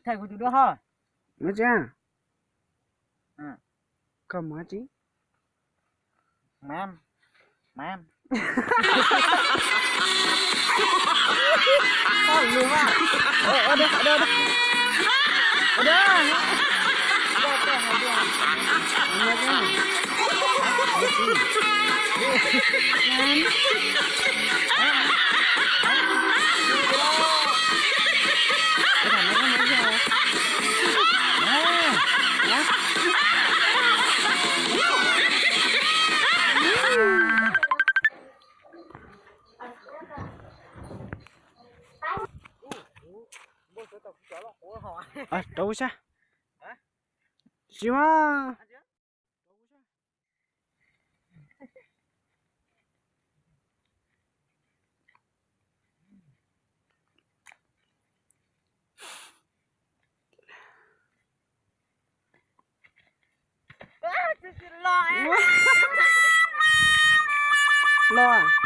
Thaij kuv tus duab ho. Muab tsi? Koj muab tsi? Mam, mam. Rau sab. Tsis mas. Los.